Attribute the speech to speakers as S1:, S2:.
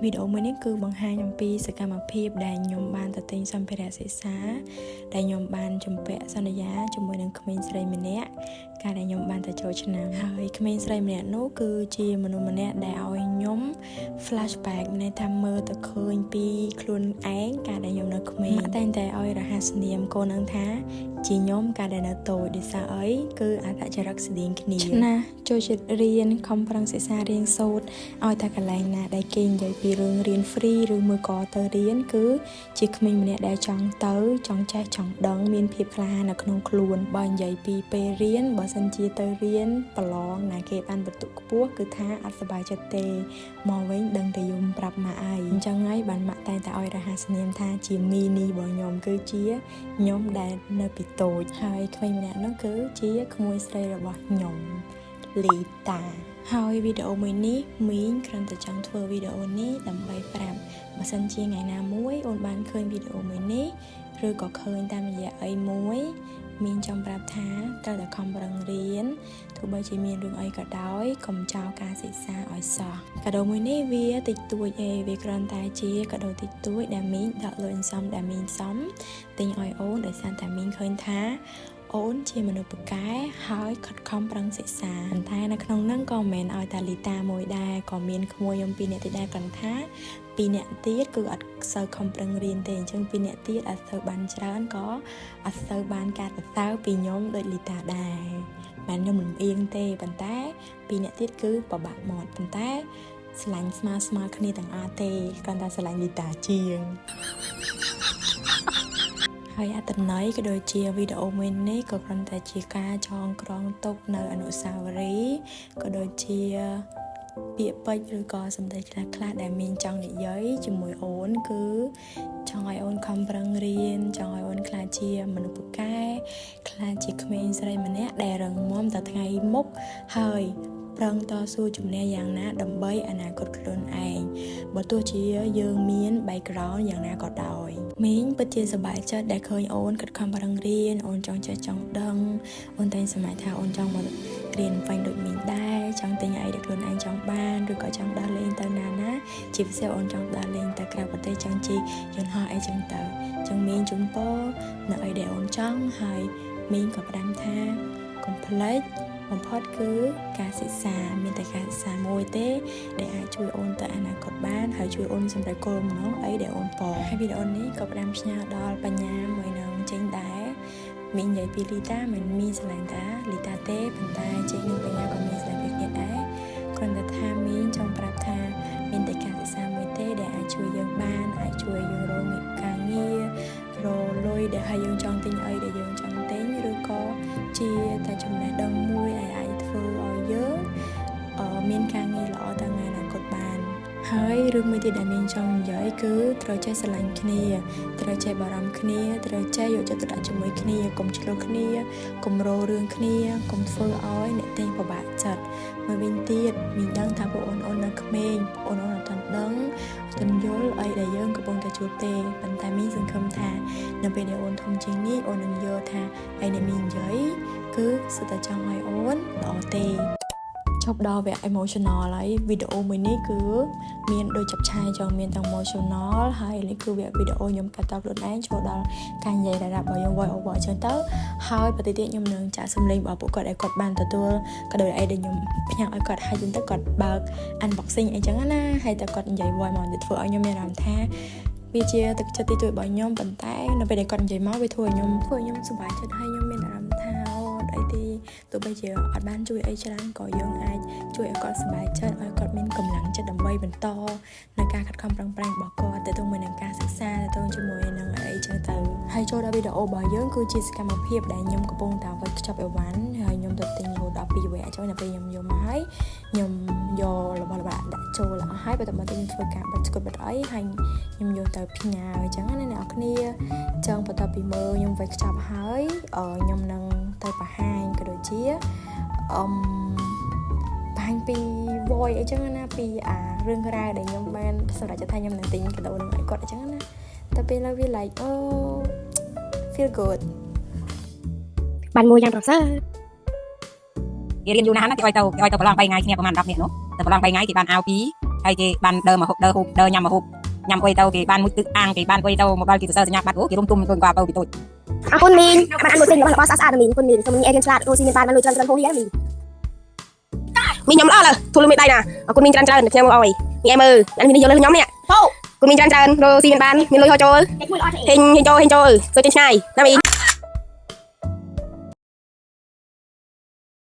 S1: វីដេអូមួយនេះគឺបង្ហាញអំពីសកម្មភាពដែលខ្ញុំបានទៅទិញសម្ភារៈសិក្សាដែលខ្ញុំបានជំពាក់សន្យាជាមួយនឹងក្មេងស្រីម្នាក់កាលដែលខ្ញុំបានទៅចូលឆ្នាំហើយក្មេងស្រីម្នាក់នោះគឺជាមនុស្សម្នាក់ដែលឲ្យខ្ញុំ flashback មានន័យថាមើលទៅឃើញពីខ្លួនឯងកាលដែលខ្ញុំនៅក្មេងម៉ាក់តែងតែឲ្យរហ័សនាមកូននឹងថាជាខ្ញុំកាលដែលនៅតូចដោយសារអីគឺអត្តចរិតស្តៀងគ្នាណាចូលចិត្តរៀនខំប្រឹងសិក្សារៀនសូត្រឲ្យតែកន្លែងណាដែលគេនិយាយពីរឿងរៀន free ឬមួយក៏ទៅរៀនគឺជាក្មេងម្នាក់ដែលចង់ទៅចង់ចេះចង់ដឹងមានភាពក្លាហាននៅក្នុងខ្លួនបើនិយាយពីពេលរៀនបើសិនជាទៅរៀនប្រឡងណាគេបានបន្ទុកខ្ពស់គឺថាអត់សប្បាយចិត្តទេមកវិញដឹងតែយំប្រាប់ម៉ាក់អីអញ្ចឹងហើយបានម៉ាក់តែងតែឲ្យរហ័សនាមថាជាមីនីរបស់ខ្ញុំគឺជាខ្ញុំដែលនៅពីតូចហើយក្មេងម្នាក់នោះគឺជាក្មួយស្រីរបស់ខ្ញុំលីតាហើយវីដេអូមួយនេះមីងគ្រាន់តែចង់ធ្វើវីដេអូនេះដើម្បីប្រាប់បើសិនជាថ្ងៃណាមួយអូនបានឃើញវីដេអូមួយនេះឬក៏ឃើញតាមរយៈអីមួយមីងចង់ប្រាប់ថាត្រូវតែខំប្រឹងរៀនទោះបីជាមានរឿងអីក៏ដោយកុំចោលការសិក្សាឲ្យសោះកាដូមួយនេះវាតិចតួចឯងវាគ្រាន់តែជាកាដូតិចតួចដែលមីងដកលុយសំដែលមីងសំទិញឲ្យអូនដោយសារតែមីងឃើញថាអូនជាមនុស្សពូកែហើយខិតខំប្រឹងសិក្សាប៉ុន្តែនៅក្នុងហ្នឹងក៏មិនមែនឲ្យតែលីតាមួយដែរក៏មានក្មួយខ្ញុំពីរនាក់ទៀតដែរគ្រាន់ថាពីរនាក់ទៀតគឺអត់សូវខំប្រឹងរៀនទេអញ្ចឹងពីរនាក់ទៀតអត់សូវបានច្រើនក៏អត់សូវបានការសរសើរពីខ្ញុំដូចលីតាដែរមិនខ្ញុំលំអៀងទេប៉ុន្តែពីរនាក់ទៀតគឺពិបាកមាត់ប៉ុន្តែស្រឡាញ់ស្មើស្មើគ្នាទាំងអស់ទេគ្រាន់តែស្រឡាញ់លីតាជាង ហើយអត្ថន័យក៏ដូចជាវីដេអូមួយនេះក៏គ្រាន់តែជាការចងក្រងទុកនៅអនុស្សាវរីយ៍ក៏ដូចជាពាក្យពេចន៍ឬក៏សម្ដីខ្លះៗដែលមានចង់និយាយជាមួយអូនគឺចង់ឲ្យអូនខំប្រឹងរៀនចង់ឲ្យអូនក្លាយជាមនុស្សពូកែក្លាយជាក្មេងស្រីម្នាក់ដែលរឹងមាំទៅថ្ងៃមុខហើយប្រឹងតស៊ូជំនះយ៉ាងណាដើម្បីអនាគតខ្លួនឯងបើទោះជាយើងមាន background យ៉ាងណាក៏ដោយមីងពិតជាសប្បាយចិត្តដែលឃើញអូនខិតខំប្រឹងរៀនអូនចង់ចេះចង់ដឹងអូនតែងសម័យថាអូនចង់មករៀនបាញ់ដូចមីងដែរចង់ទិញអីដែលខ្លួនឯងចង់បានឬក៏ចង់ដើរលេងទៅណាណាជាពិសេសអូនចង់ដើរលេងទៅក្រៅប្រទេសចង់ជិះយន្តហោះអីចឹងទៅចឹងមីងជូនពរនៅអីដែលអូនចង់ហើយមីងក៏ផ្ដាំថាកុំភ្លេចបំផុតគឺការសិក្សាមានតែការសិក្សាមួយទេដែលអាចជួយអូនទៅអនាគតបានហើយជួយអូនសម្រេចគោលបំណងអីដែលអូនប៉ហើយវីដេអូនេះក៏ផ្ដាំផ្ញើដល់បញ្ញាមួយនឹងចេញដែរមីងនិយាយពីលីតាមិនមីស្រឡាញ់តាលីតាទេប៉ុន្តែចេញនឹងបញ្ញាក៏មានស្រឡាញ់ដូចគ្នាដែរគ្រាន់តែថាមីងចង់ប្រាប់ថាមានតែការសិក្សាមួយទេដែលអាចជួយយើងបានអាចជួយយើងរកការងាររកលុយដែលឲ្យយើងចង់ទិញអីដែលយើងចង់ទិញឬក៏ជាតែចំណេះដឹងមួយដែលអាចធ្វើឲ្យយើងមានការងារល្អទៅថ្ងៃអនាគតបានហើយរឿងមួយទៀតដែលមានចង់និយាយគឺត្រូវចេះស្រឡាញ់គ្នាត្រូវចេះបារម្ភគ្នាត្រូវចេះយកចិត្តទុកដាក់ជាមួយគ្នាកុំឆ្លោះគ្នាកុំរោរឿងគ្នាកុំធ្វើឲ្យអ្នកទិញពិបាកចិត្តមួយវិញទៀតមានដឹងថាពួកអូនអូននៅក្មេងអូនអូនអត់ទាន់ដឹងអត់ទាន់យល់អីដែលយើងកំពុងតែជួបទេប៉ុន្តែមីងសង្ឃឹមថានៅពេលដែលអូនធំជាងនេះអូននឹងយល់ថាអីដែលមីងនិយាយគឺសុទ្ធតែចង់ឲ្យអូនល្អទេឈប់ដល់វគ្គ emotional ហើយវីដេអូមួយនេះគឺមានដូចចាប់ឆាយចង់មានទាំង emotional ហើយនេះគឺវគ្គវីដេអូខ្ញុំកាត់តខ្លួនឯងចូលដល់ការនិយាយរ៉ាប់របស់ខ្ញុំ voice over អញ្ចឹងទៅហើយបន្តិចទៀតខ្ញុំនឹងចាក់សំឡេងរបស់ពួកគាត់ឲ្យគាត់បានទទួលក៏ដូចអីដែលខ្ញុំផ្ញើឲ្យគាត់ហើយចឹងទៅគាត់បើក unboxing អីចឹងណាហើយតែគាត់និយាយ voice មកទៅធ្វើឲ្យខ្ញុំមានអារម្មណ៍ថាវាជាទឹកចិត្តទីទួយរបស់ខ្ញុំប៉ុន្តែនៅពេលដែលគាត់និយាយមកវាធ្វើឲ្យខ្ញុំសប្បាយចិត្តហើយខ្ញុំមានអារម្មណ៍ថាអូអីទេទោះបីជាអត់បានជួយអីច្រើនក៏យើងអាចជួយឲ្យគាត់សប្បាយចិត្តឲ្យគាត់មានកម្លាំងចិត្តដើម្បីបន្តនៅការខិតខំប្រឹងប្រែងរបស់គាត់ទៅជាមួយនឹងការសិក្សាទៅជាមួយនឹងអីចឹងទៅហើយចូលដល់វីដេអូរបស់យើងគឺជាសកម្មភាពដែលខ្ញុំកំពុងតែវេចខ្ចប់អីវ៉ាន់ហើយខ្ញុំទៅទិញរហូតដល់2វគ្គអញ្ចឹងដល់ពេលខ្ញុំយកមកហើយខ្ញុំយករបស់របរដាក់ចូលអស់ហើយបន្ទាប់មកខ្ញុំធ្វើការបិទស្កុតបិទអីហើយខ្ញុំយកទៅផ្ញើអញ្ចឹងណាអ្នកនរគ្នាអញ្ចឹងបន្ទាប់ពីមើលខ្ញុំវេចខ្ចប់ហើយខ្ញុំនឹងទៅបង្ហាញក៏ដូចជាអឹមបង្ហាញពី voice អីចឹងណាពីអារឿងរ៉ាវដែលខ្ញុំបានសម្រាប់ចិត្តថាខ្ញុំនឹងទិញកាដូនឹងឲ្យគាត់អញ្ចឹងណាតែពេលឡើយវា like oh, feel good.
S2: បានមួយយ៉ាងប្រសើរ
S3: គេរៀនយូរណាស់ណាគេឲ្យទៅគេឲ្យទៅប្រឡង3ថ្ងៃគ្នាប្រហែល10នាក់នោះទៅប្រឡង3ថ្ងៃគេបានអាវពីរហើយ ហើយគេបានដើរមកហូបដើរហូបដើរញ៉ាំមកហូបញ៉ាំអុយទៅគេបានមួយទឹកអាំងគេបានអុយទៅមកដល់គេសរសើរសញ្ញាបត្រអូគេរុំទុំដូចគាត់ទៅពីតូច
S2: អរគុណមីងបានអានមួយសេងរបស់របស់ស្អាតស្អាតមីងអរគុណមីងសូមមីងអេរៀនឆ្លាតរស់ស៊ីមានបានបានលុយច្រើនច្រើនហូរហៀមីងមីងខ្ញុំល្អលើទូលមេដៃណាអរគុណមីងច្រើនច្រើនខ្ញុំមកអុយមីងឯមើលអានេះមីងយកលើខ្ញុំនេះគុណមីងច្រើនច្រើនរស់ស៊ីមានបានមានលុយហូរចូលហេងហេងចូលហេងចូលសួរចេញឆ្ងាយណាមីង